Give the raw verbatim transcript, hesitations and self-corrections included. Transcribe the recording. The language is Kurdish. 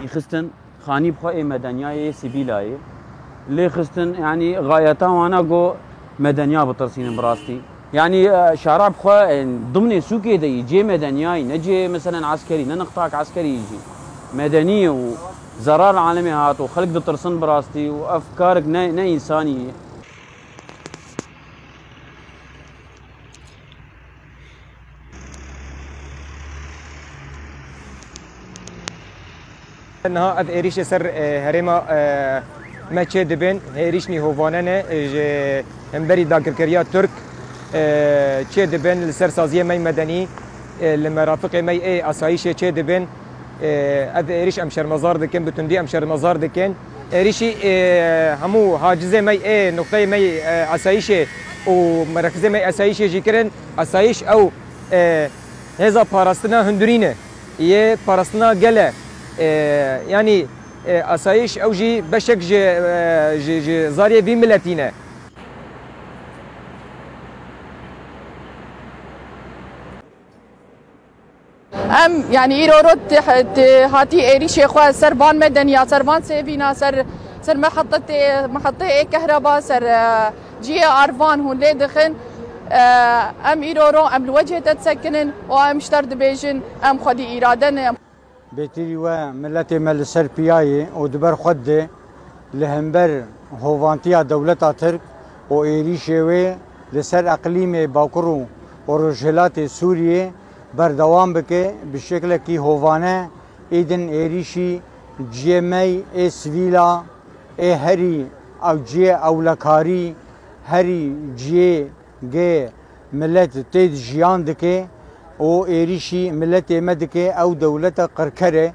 Xistin xanî bi xwe ê medeniya yê sivîla yê. Lê xistin, yanî, gayeta wana ku medeniya bitirsînin bi rastî. Yanî, e, şara bi xwe, e, dimnê sûkê de yî, cê medeniyayî, ne cê, meselen, eskerî, ne niqtak eskerî yî jî. Medenî ye û zerar li alemê hat û xelk ditirsin bi rastî û ev karek ne, ne însanî ye. Niha ev êrîşê ser, e, herêma, e, me çê dibên, êrîşnî hovane ne, e, ji hemberî dagirkeriya Tirk, e, çê dibên li ser saziyê me yî medenî, e, li merafiqê me yî ê asayîşê çê dibên. E, ev êrîş em şermezar dikin, bi tundî em şermezar dikin. Êrîşî, e, hemû hacizê me yî ê nuqteyê me yî, e, asayîşê û merekizê me yî asayîşê jî kirin. Asayîş ew, e, hêza parastina hundirî ne. Yê parastina gel e. E, yanî, e, asayîş ew jî beşek ji, e, ji, ji zariyê vî miletî ne. Em, yanî, îro rot tê, tê hatî êrîşê xwe ser van medeniya, ser van sêvîna, ser, ser mehetetê, mehetê ê kehreba, ser, e, cihê arvan hûn lê dixin. E, em îro ro, em li wecê te disekinin û em ji te re dibêjin, em xwedî îrade ne. Bêtirî we miletê me li ser piya ye û di ber xwe dide li hember hovantiya dewleta Tirk û êrîşê wê li ser eqlîmê Bakur û, û Rojhilatê Sûriyê berdewam bike bi şeklekî hovane. Êdin êrîşî ciyê me yî ê sivîla ê herî ew ciyê ewlekarî, herî ciyê gê milet tê de jiyan dike û êrîşî miletê me dike, ew dewleta qirker e.